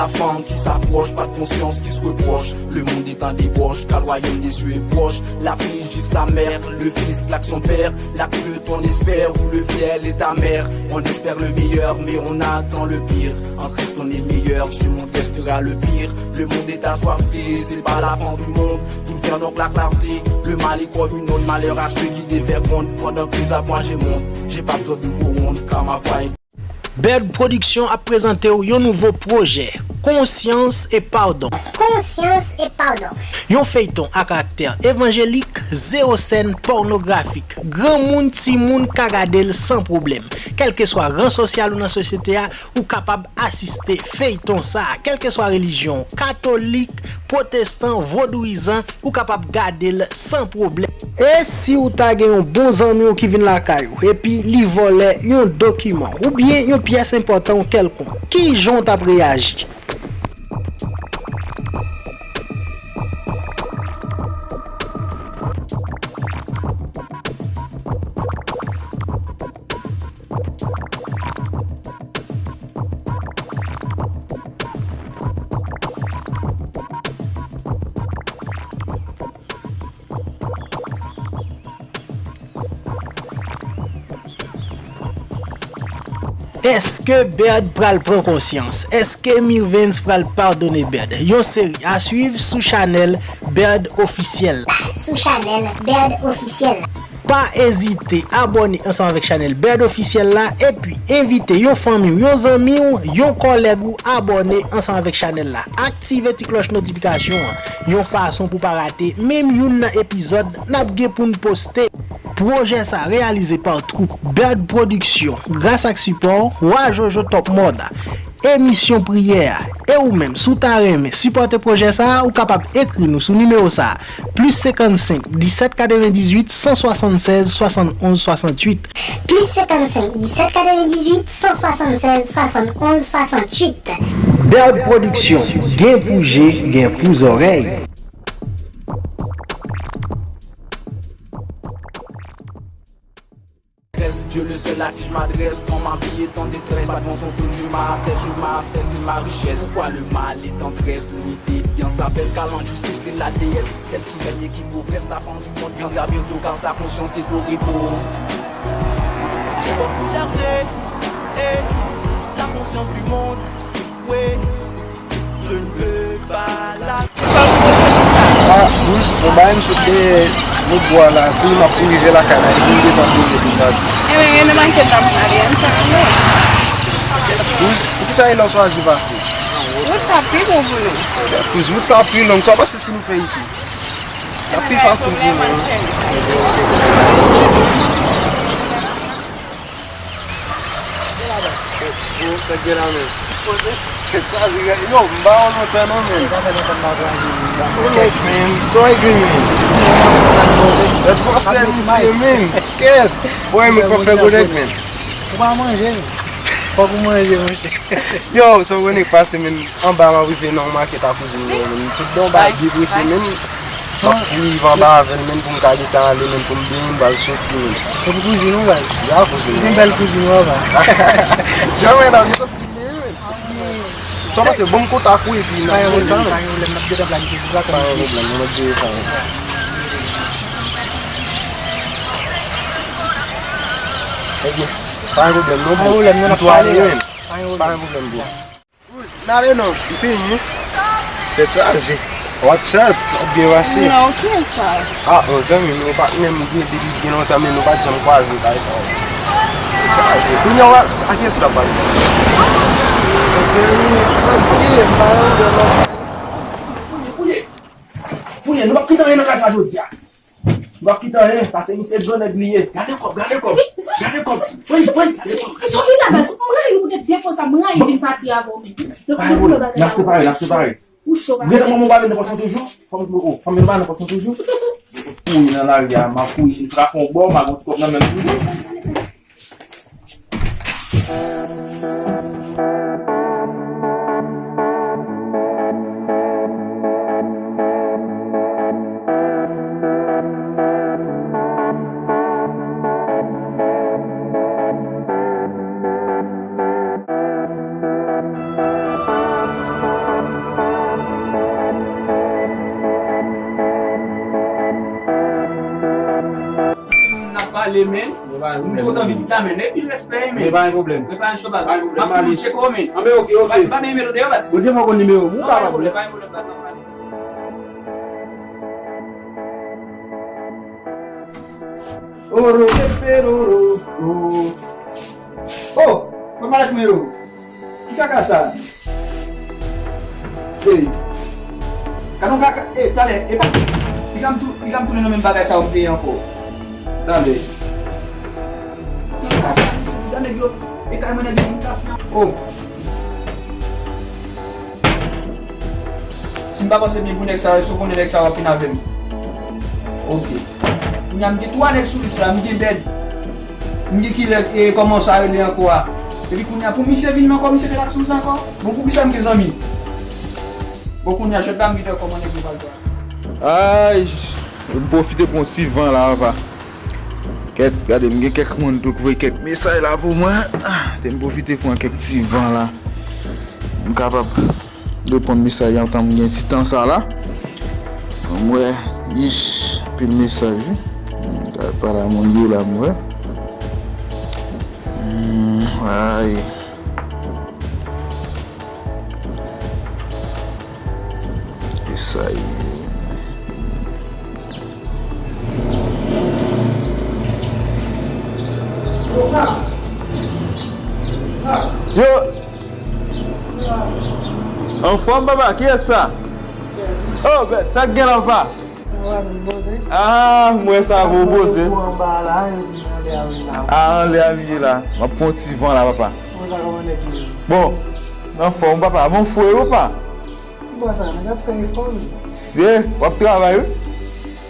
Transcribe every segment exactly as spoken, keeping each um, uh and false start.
La femme qui s'approche, pas de conscience qui se reproche. Le monde est un débauche, car le royaume des cieux est proche. La fille gifle sa mère, le fils claque son père. L'acte que ton espère, où le fiel est amer. On espère le meilleur, mais on attend le pire. En Christ, on est meilleur, ce monde restera le pire. Le monde est assoiffé, c'est pas la fin du monde. D'où vient donc la clarté? Le mal est comme une onde, malheur à ceux qui dévergondent. Pendant que les appoints j'ai monte, j'ai pas besoin de gros rondes, car ma voix est Bird Production ap prezante w yon nouvo pwojè, Konsyans e Padon. Konsyans e Padon. Yon feyton a karaktè evanjelik, zewo sèn pònografik. Granmoun, timoun ka gade l san pwoblèm. Kèlkeswa ran sosyal ou nan sosyete a, ou kapab asiste feyton sa a. Kèlkeswa relijyon, katolik, pwotestan, vodouyizan, ou kapab gade l san pwoblèm. E si w ta gen yon bon zanmi w ki vin lakay ou, epi li vòlè yon dokiman oubyen yon pyès enpòtan w kèlkonk, ki jan w t ap reyaji? Èske Bird pral pran konsyans? Èske Mirvens pral padone Bird? Yon seri a swiv sou chanèl Bird Ofisyèl la. Sou chanèl Bird Ofisyèl la. Pa ezite abòne ansanm avèk chanèl Bird Ofisyèl la, epi envite yon fanmi w, yon zanmi w, yon kòlèg ou abòne ansanm avèk chanèl la. Aktive ti klòch notifikasyon an, yon fason pou pa rate menm youn nan epizòd n ap gen pou n poste. Pwojè sa reyalize pa twoup Bird Production, gras ak sipò Wa Jojo Top Mòd. Emisyon priyè a. E ou menm, si w ta renmen sipòte pwojè sa a, ou kapab ekri nou sou nimewo sa a, plis senkannsenk, disèt katrevendizuit, san swasannsèz, swasannonz, swasanntuit. Plis senkannsenk, disèt katrevendizuit, san swasannsèz, swasannonz, swasanntuit. Bird Production, gen pou je, gen pou zòrèy. Dieu le seul à qui je m'adresse quand ma vie est en détresse. Pas de rançon que je m'apaisse, je m'apaisse, c'est ma richesse. Pourquoi le mal est en tresse, l'unité bien s'affaisse, car l'injustice c'est la déesse, celle qui règne et qui progresse. La fin du monde viendra bientôt, car sa conscience est au repos. J'ai beaucoup cherché, et la conscience du monde, oui. Je ne peux pas la... Ah, Bouze, bon, bagay m sot dèyè lòt bò a la, pi m ap pou rive lakay la, epi m gentan boule pou m pati. Enben, gen nan makèt la pou n ale, ann fè ann non. Bouze, poukisa e lè w chwazi pase? Wout sa pi bon pou nou. Bouze, wout sa pi long, sa w panse si nou fè isi? Sa pi fasil pou nou, wi. Bon, sa k gen la menm? Poze. Tèt chaje, yo, m pa wè w lontan non, menm. Sa fè lontan m pa wè w. Ou lèd, menm. Sa w egri, menm. Lèd pase misye, menm. Kèt. Bon, e mwen pa fè gwo nèg, menm. Ou pa manje, menm. Fòk ou manje, monchè. Yo, sa w konnen k pase, menm. Anba m ap rive nan yon makèt a kouzin mwen, menm. Tout bon bagay byen prese, menm. M ap rive anba avè l, menm, pou m ka gentan ale, menm, pou m benyen, m pral soti, menm. Se pou kouzin ou, baz? Ya, kouzin mwen. Gen bèl kouzin ou anba. Janm wè nan, gentan fin benyen, menm. Sa w panse, bon, m kontak ou epi n ap jere sa, menm. Pa gen pwoblèm, n ap gentan planifye sa. Pa gen pwoblèm, nou ap jere sa, menm. Ok. Pa gen pwoblèm, non, bro. Pa gen pwoblèm, non, n ap pale, menm. Pa gen pwoblèm, bro. Bouze, n ale non, li fini wi. Tèt chaje. What's up? W ap byen pase? Non, okenn sa. Ah, yon zanmi m, yon patnè m, gen, depi gen lontan, men nou pa t janm kwaze, bagay sa yo. Tèt chaje. Kounye a, w a, a kiyès w t ap pale? Yon zanmi, tranquille, m pa yon de lòt. Fouye, fouye. Fouye, nou p ap kite anyen nan kay sa jodi a. M p ap kite anyen, paske misye grann nèg li ye. Gade kòb, gade kòb, gade kòb. Wi, wi, gade kòb. Sòti la baz, m rayi ou poutèt defo sa, m rayi vin pati avè w menm. Donk, pa gen pwoblèm, n ap separe, n ap separe. Ou cho, pa. Gentan manman w pa vin nan pòch mwen toujou? Fò m, oh, fò m vin nan pòch mwen toujou? Fouye nan lari a, m ap fouye, m trase yon bò, m a gon ti kòb nan men m toujou. Ale, men. M kontan vizit la, men. Epi respè, men. Men pa gen pwoblèm. Men pa gen cho, baz. Pa gen pwoblèm, m ap ale. Tcheke w, men. Anben, oke, oke. Pa, pa gen nimewo deyò, baz. Bondye fè w konn nimewo m, ou kapab. Pa gen pwoblèm, pa gen pwoblèm, baz. Oro, pepe, oro, oro. Oh, kòman lè k mwen yo? Ki kaka sa? Hey. Gade yon kaka, hey, talè, e pa, piga m tou, piga m tounen nan menm bagay sa yo m te ye ankò. Talè. Gade nèg yo, e kay mwen nèg yo vin kase. Oh. Si m pa panse byen pou nèg sa yo, si w konnen nèg sa yo ap vin avè m. Ok. Kounye a, m gen twa nèg sou lis la, m gen Bèd. M gen kilè, e, kòman sa rele ankò a? Epi kounye a, pou misye vin ankò, misye te la sou sa ankò? Bon, pou kisa m gen zanmi? Bon, kounye a, jwèt la, m gen kòman nèg yo pral jwe. Ay, m pwofite pran ti van la, papa. Kèt, gade, m gen kèk moun tou ki voye kèk mesaj la pou mwen. Ah, te m pwofite pran kèk ti van la. M kapab reponn mesaj antan m gen ti tan sa la. M wè, ich, anpil mesaj, wi. M ka pale a moun yo la, m wè. Hmm, ay. E sa ye. Yo! Anfòm, papa, kiyès sa? Oh, bèt, sa k gen la, papa? Ah, m wè sa vo poze. Ah, anlè a m ye la. M ap pran ti van la, papa. Bon, anfòm, papa. Mon frè, papa. Bon, sa, nèg ap fè efò, wi. Se, w ap travay, wi.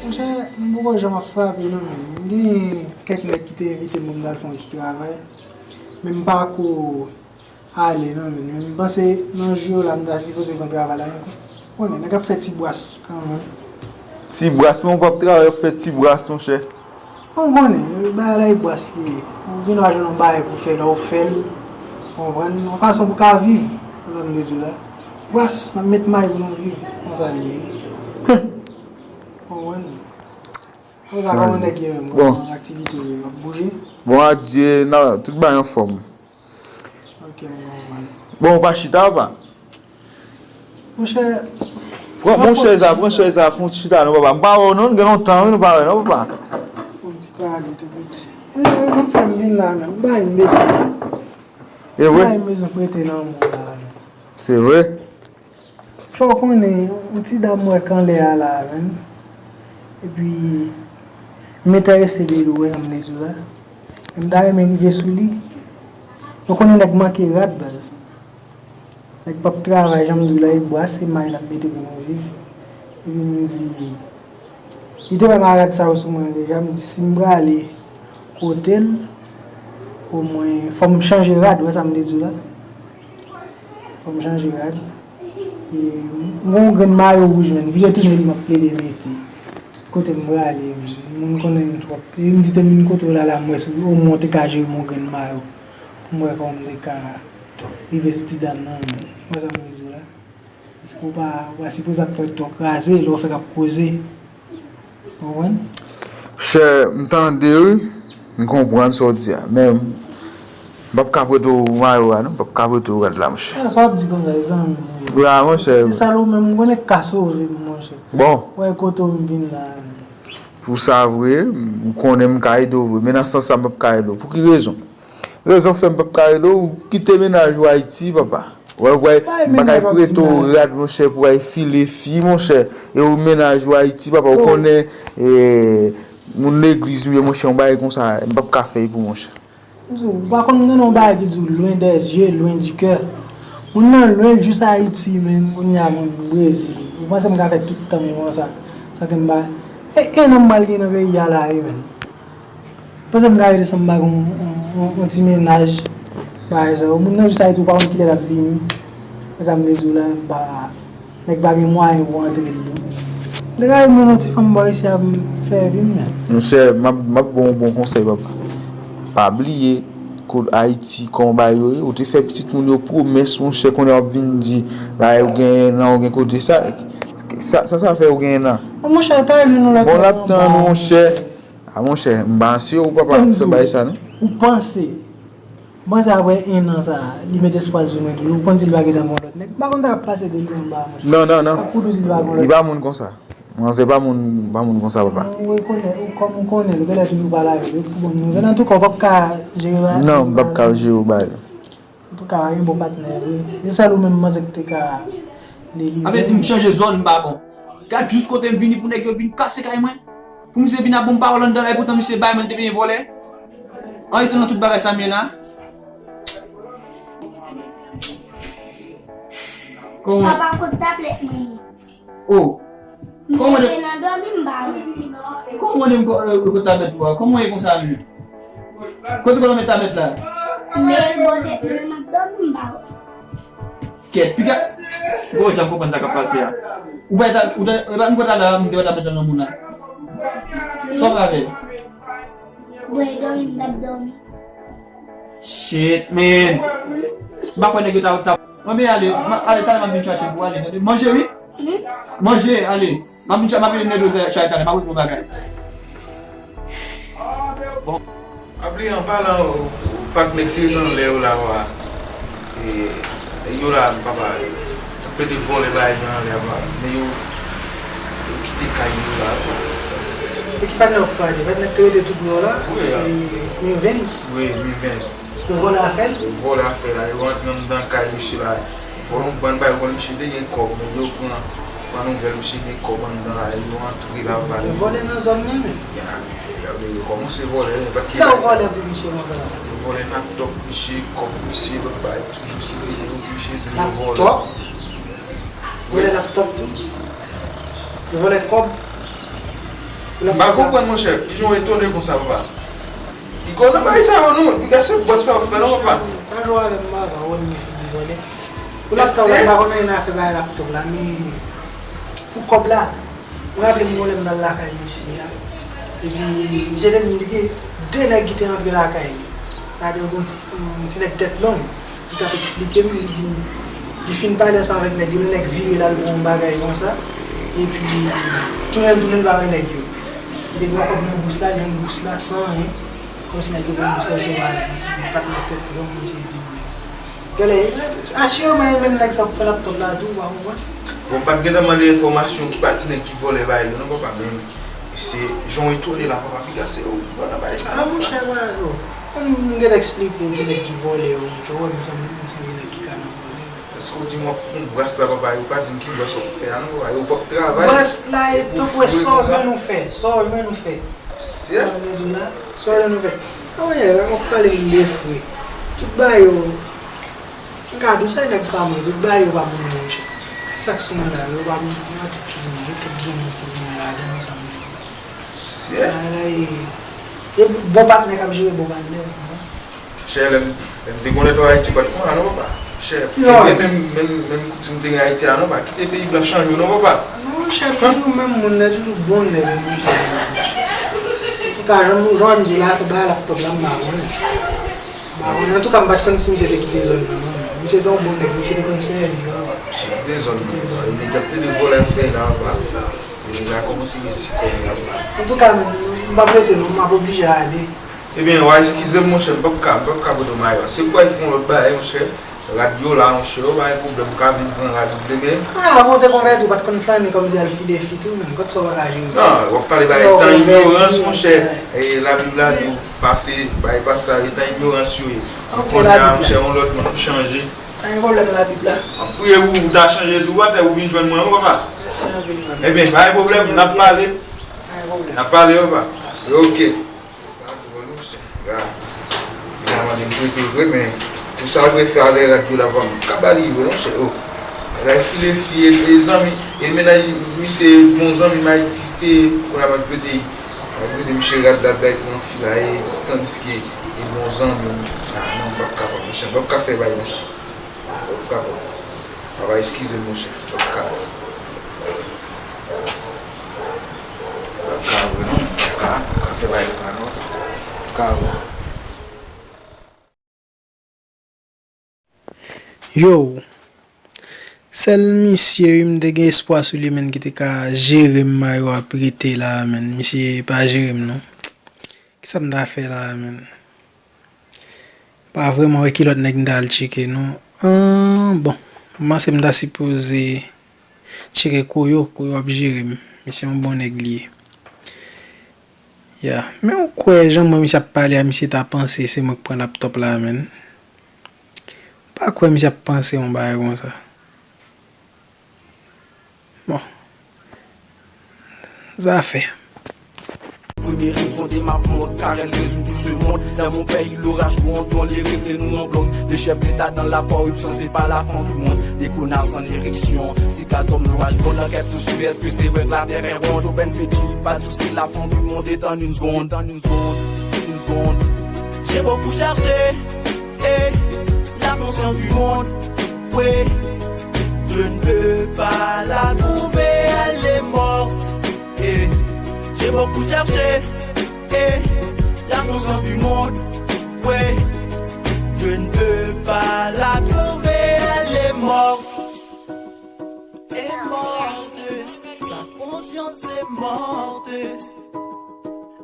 Monchè, m poko janm ap frape, non, men. M gen kèk nèg ki te envite m pou m t al fè yon ti travay. Men m pako ale, non, men. Men m panse nan jou yo la, m ta sipoze pran travay la, men. Konnen, nèg ap fè ti bwas, kanmenm. Ti bwas, men w p ap travay, w ap fè ti bwas, monchè. Bon, konnen, bagay la e bwas li ye. Ou gen dwa jwenn yon bagay pou fè lè w fè l. Konprann? Yon fason pou ka viv. Sa m vle di w la. Bwas, n ap met may pou nou viv. Konsa l ye. Konprann? Konsa kòman nèg yo menm, bon, aktivite yo ap bouje. Bon, adye, nan tout bagay anfòm. Ok, nòmal. Bon, ou pa chita, papa? Monchè, pran, pran chèz la, pran chèz la, fè yon ti chita non, papa. M pa wè w non, nou gen lontan, wi, nou pa wè non, papa. Fè yon ti pale tou piti. Monchè, sa k fè m vin la menm. M bay m bezwen. E vre? M bay m bezwen prete nan men w la menm. Se vre? Chò konnen, yon ti dam m wè k anlè a la, menn. Epi, m enterese de li, ou wè sa m vle di w la. Men m ta renmen rive sou li. Nou konnen nèg manke rad, baz. Nèg p ap travay, jan m di w la, e bwa, se may l ap mete pou nou viv. Epi m di, li te wè malad sa yo sou mwen deja, m di, si m prale kote l, omwen, fò m chanje rad, ou wè sa m vle di w la. Fò m chanje rad. E, m gen yon grenn mayo wouj, menn. Vire tounen li, m ap plede mete. Kote m prale, menn. Moun konnen m twòp. E m di te menm kote w la, la, m wè si omwen w te ka jere m yon grenn mayo. Pou m wè kòman m te ka rive sou ti dam nan, menn. Ou wè sa m vle di w la? Paske w pa, w pa sipoze ap fè twò kraze, lè w fèk ap koze. Ou konprann? Chè, m tande wi, m konprann sa w di a, men m p ap ka prete w mayo a non, m p ap ka prete w rad la, monchè. A, sa w ap di konsa, e zanmi m ou ye. Wi, a, monchè. E sa l ou menm, m konnen k ka sove m, monchè. Bon. Wè kote w m vin la. Pou sa vre, m konnen m ka ede w vre, men nan sans sa m p ap ka ede w. Pou ki rezon? Rezon fè m p ap ka ede w, ou kite mennaj ou Ayiti, papa. Wè, wè, m pa kay prete w rad, monchè, pou w al file fi, monchè. E ou mennaj ou Ayiti, papa, ou konnen, e, moun legliz m ye, monchè, yon bagay konsa, m p ap ka fè l pou ou, monchè. M di w, ou pa konn tande yon bagay ki di w loin des yeux, loin du cœur. Moun nan lwen jis Ayiti, menn, kounye a, menn, Brezil. Ou panse m ka fè tout tan m konsa, san ke m pa, e, e, nan m pral gen nan peyi a la, wi, menn. Panse m ka rete san m pa gen yon, yon, yon, yon ti mennaj, bagay sa yo. Moun nan jis Ayiti, ou pa konn kilè l ap vini. Se sa m vle di w la, m pa, nèg pa gen mwayen pou antre l non. Degaj mwen yon ti fanm bò isi a pou m fè vi m, men. Monchè, m ap, m ap ba w yon bon konsèy, papa. Pa bliye, kot Ayiti, kòman bagay yo ye, ou te fè pitit moun yo pwomès, monchè, kounye a w ap vin di, la, ou gen nan, ou gen kote sa, sa, sa, sa fè ou gen nan. Bon, monchè, pa vin nou lòt. Bon, l ap tann ou, monchè. A monchè, m pa ansye ou papa ap fè bagay sa non. Ou panse? M panse apre en an sa, li met espwa l sou mwen tou. Ou konn si l pa gentan gen yon lòt nèg. M pa konn sa k ap pase de li menm ba monchè. Non, non, non. Sa k pou tou si l pa gen yon lòt. Li pa moun konsa. Manzè pa moun, pa moun konsa papa. Ou konnen, ou kòm ou konnen l, genlè toujou pale avè l. Bon, nou genlè antouka ou p ap ka jere bagay. Non, m p ap ka jere bagay. Antouka, w gen bon patnè vre. Se sèl ou menm manzè ki te ka delivre. Anfèt, m chanje zòn, m pa bon. Gad jis kote m vini pou nèg yo vin kase kay mwen. Pou misye vin ap ban m pawòl anndan la, epoutan misye bay mwen, li te vin vòlè. An etan nan tout bagay sa m ye la. Kòman? Papa, kot tablèt mwen ye? Oh. M mete nan dòmi, m pa wè. Kòman w konnen m ko- eh, kot tablèt ou a? Kòman w ye konsa menm? Kote w met tablèt la? M te bò tèt mwen, m ap dòmi, m pa wè. Kèt, piga. Bon, jan m konprann sa k ap pase a. Ou bay ta, ou ta, e pa m konn la, m te wè tablèt la nan moun la. Sa w fè avè l? Bwè dòmi, m t ap dòmi. Shit, man. M pa kwè nèg yo ta, ta. Mwen, men ale, ma- ale, talè m ap vin chache pou ale, tande. Manje, wi. Manje, ale. M ap vin cha- m ap vin nèg yo fè chay talè, m ap regle yon bagay. Bon. Abli an palan, ou pa t mete nan lè yo la, wa. E, nèg yo la, papa, ap plede vòlè bagay yo anlè, wa. Men yo, yo kite kay yo la, wa. E ki patnè w ap pale? Patnè k te rete tou pre w la? Wi, e, Mivens? Wi, Mivens. Yo vòlè afè l? Yo vòlè afè la, yo rantre anndan kay misye la. Vòlè yon bann bagay, ou konn misye te gen kòb, men yo pran, pran nouvèl misye gen kòb anndan la, yo antre la, yo pale. Yo vòlè nan zòn nan menm? Ya, ya, yo kòmanse vòlè, men pa ki. Sa yo vòlè pou misye konsa? Yo vòlè laptòp misye, kòb misye, lòt bagay, tout misye, yo, misye di yo vòlè. Laptòp? Vòlè laptòp tou? Yo vòlè kòb? M pa konprann, monchè, kijan w etone konsa, papa? Li konn nan bagay sa yo non, piga se bòs sa w fè non papa. Pa jwe avè m papa, ou wè m gen figi vòlè. Pou laptòp la, m pa konn anyen afè bagay laptòp la, men pou kòb la, m raple m gon lè m t al lakay misye a. Epi, misye te di m li gen de nèg ki te antre lakay li. Sa vle di yon ti, yon ti nèg tèt long. Li t ap eksplike m, li di m, li fin pale ansanm avèk nèg yo, nèg vire l al pran yon bagay konsa, epi tounen l, tounen l pa wè nèg yo. Li te gen yon kòb nan bous la, li jwenn bous la san anyen, kòmsi nèg yo pran bous la, yo sot pale yon ti patnè tèt long, misye di m, men. Genlè, asireman, e menm nèg sa k pran laptòp la tou, ou pa konprann? Bon, m pa t gentan mande enfòmasyon ki pati nèg ki vòlè bagay yo non, papa, men. Se jan w etone la, papa, piga se ou ki pran nan bagay sa. A, monchè, pa, oh. Kòm m gentan eksplike w ki nèg ki vòlè yo, monchè, ou wè m sanble, m sanble nèg ki ka nan vòlè. Èske w di m w ap fè yon bras la, papa, yo pa di m ki bras w ap fè a, non, papa, yo p ap travay. Bras la, e tankou e sa w jwenn ou fè, sa w jwenn ou fè. Sa m vle di w la, sa w jwenn ou fè. A, monchè, w ap pale m de frè. Tout bagay yo, M ka di w sa nèg pa mwen, tout bagay yo pa pou mwen, monchè. Sa k sou mwen la yo, yo pa pou mwen, yo tout ki pou mwen, yo tout gen moun ki pou mwen ladan, men sa m vle di. Sè. Bagay la e, e bon patnè k ap jere bon patnè, non. Chè, lè m, lè m te konnen w Ayiti, w pa t konn la non, papa. Chè, kite menm, menm, menm koutim te gen Ayiti a non, pa kite peyi blan chanje w non, papa. Non, chè, toujou menm moun nan, toujou bon nèg, monchè. Antouka, jan m, jan m di w la, bagay laptòp la, m pa konnen. Bon, antouka, m pa t konn si misye te kite zòn nan, non. Misye te yon bon nèg, misye te konn sèvi, non. Misye kite zòn nan. Kite zòn nan. E nèg k ap plede vòlè ap fè la, papa. E nèg la kòmanse gen ti kòb la, papa. Antouka, m p ap rete, non, m ap oblije ale. Ebyen, w a eskize m, monchè, m p ap ka, m p ap ka pote w maywa. Se pou w al fè yon lòt bagay, monchè. Rad yo la, monchè, yo pa gen pwoblèm, ou ka vin pran rad ou vle, men. A, avan w te konvèti, ou pa t konn flane kòmsi al file fi tou, menm, kot sa w pa ka jere? Non, w ap pale bagay tan ignorans, monchè. E Labib la di w pase, bay pase sa, e tan ignorans yo ye. Kounye a, monchè, yon lòt moun, ou chanje. Pa gen pwoblèm Labib la. M ap priye pou ou ta chanje tou, atè ou vin jwenn mwen, wi, papa. Mèsi anpil, papa. Ebyen, pa gen pwoblèm, n ap pale. Pa gen pwoblèm. N ap pale, wi, papa. Ok. Sa dwòl, monchè. Gad. Li ta mande m prete vre, men pou sa l prefere avè rad yo la, papa, m ka ba li vre, monchè. Oh. Bagay file fi, e zanmi, e mennaj misye, bon zanmi m Ayiti, te, pou la maltrete, maltrete misye rad la, bay pran fi la, e, tandiske, e bon zanmi m, a, non, m p ap kapab, monchè, m p ap ka fè bagay konsa. M p ap kapab. Papa, eskize m, monchè, m p ap kapab. M p ap ka vre, non, m p ap ka, m p ap ka fè bagay konsa, non, m p ap ka vre. Yo, sèl misye wi m te gen espwa sou li, menn, ki te ka jere m maywa prete la, menn. Misye pa jere m, non. Kisa m ta fè la a, menn? Pa vrèman wè ki lòt nèg m ta al tcheke, non. Ahn, bon. M panse m ta sipoze tcheke Koyo. Koyo ap jere m. Misye yon bon nèg li ye. Ya. Men ou kwè jan m wè misye ap pale a, misye ta panse se mwen k pran laptòp la, menn. M pa kwè misye ap panse yon bagay konsa. Bon. Zafè. Premye rezon de ma mont, car elle résout tout ce monde. Dans mon pays, l'orage gronde, on les rêve nous en blonde. Les chefs d'État dans la corruption, c'est pas la fin du monde. Des connards sans érection, c'est qu'à tombe l'orage gronde, enquête tout suit, est-ce que c'est vrai que la terre est ronde? Aubaine fait-il pas de souci, la fin du monde est en une seconde, en une seconde, une seconde. J'ai beaucoup cherché, et la conscience du monde, oui, je ne peux pas la trouver, elle est morte. Et j'ai beaucoup cherché, et la conscience du monde, oui, je ne peux pas la trouver, elle est morte. Est morte, sa conscience est morte.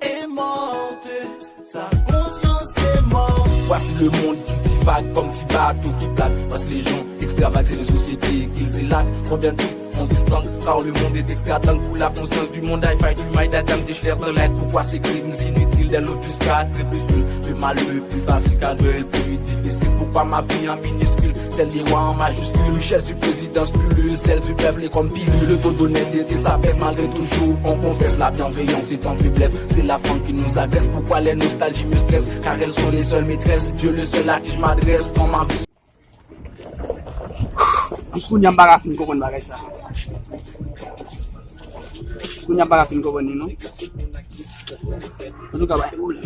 Est morte, sa conscience est morte. Voici le monde qui se divague comme ti bateau qui plane. Voici les gens extravagues, c'est les sociétés qu'ils élaguent. Combien de temps on distance, car le monde est extravagant. Pour la conscience du monde, I fight with my dad, I'm the share the light. Pourquoi ces crimes inutiles, des lotus quatre crépuscules? Le mal le plus facile, car le plus difficile. Pourquoi ma vie en minuscule? Celle des rois en majuscule, richesse du président spulule, celle du peuple est comme pilule. Le taux d'honnêteté s'abaisse malgré tout jour on confesse. La bienveillance est en faiblesse, c'est la faim qui nous agresse. Pourquoi les nostalgies me stressent? Car elles sont les seules maîtresses. Dieu le seul à qui je m'adresse dans ma vie. Jis kounye a m pa ka fin konprann bagay sa. Kounye a m pa ka fin konprann li non. Antouka, pa gen pwoblèm.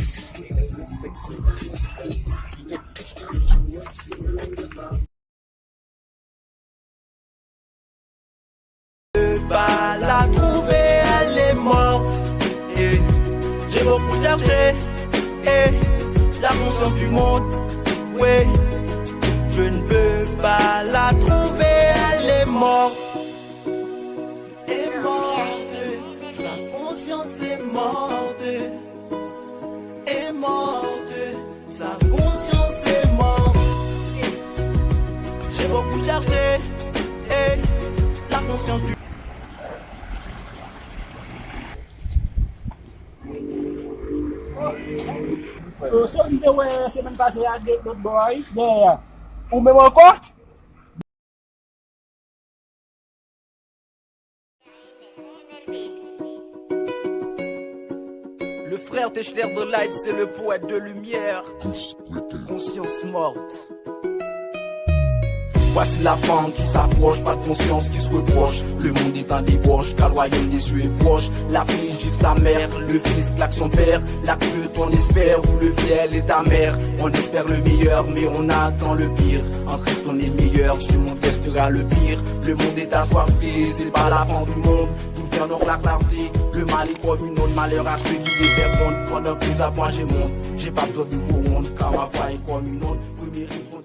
Peux pas la trouver, elle est morte. Et j'ai beaucoup cherché, et la conscience du monde, oui, je ne peux pas la trouver, elle est morte. Est morte, sa conscience est morte. Est morte, sa conscience est morte. J'ai beaucoup cherché, et la conscience du Yo, se ou m te wè semèn pase a, de lòt bò a, wi, dèyè a. Ou menm ankò? Le frère Techler de Light, c'est le poète de lumière. Conscience morte. Voici la fin qui s'approche, pas de conscience qui se reproche. Le monde est en débauche, car le royaume des cieux est proche. La fille gifle sa mère, le fils claque son père. L'acte on espère, où le fiel est amer. On espère le meilleur, mais on attend le pire. En Christ on est meilleur, ce monde restera le pire. Le monde est assoiffé, c'est pas la fin du monde. D'où vient donc la clarté? Le mal est comme une onde, malheur à celui qui les fait prendre. Pendant qu'ils apprennent, j'ai monte. J'ai pas besoin de couronne, car ma foi est comme une onde. Premier raison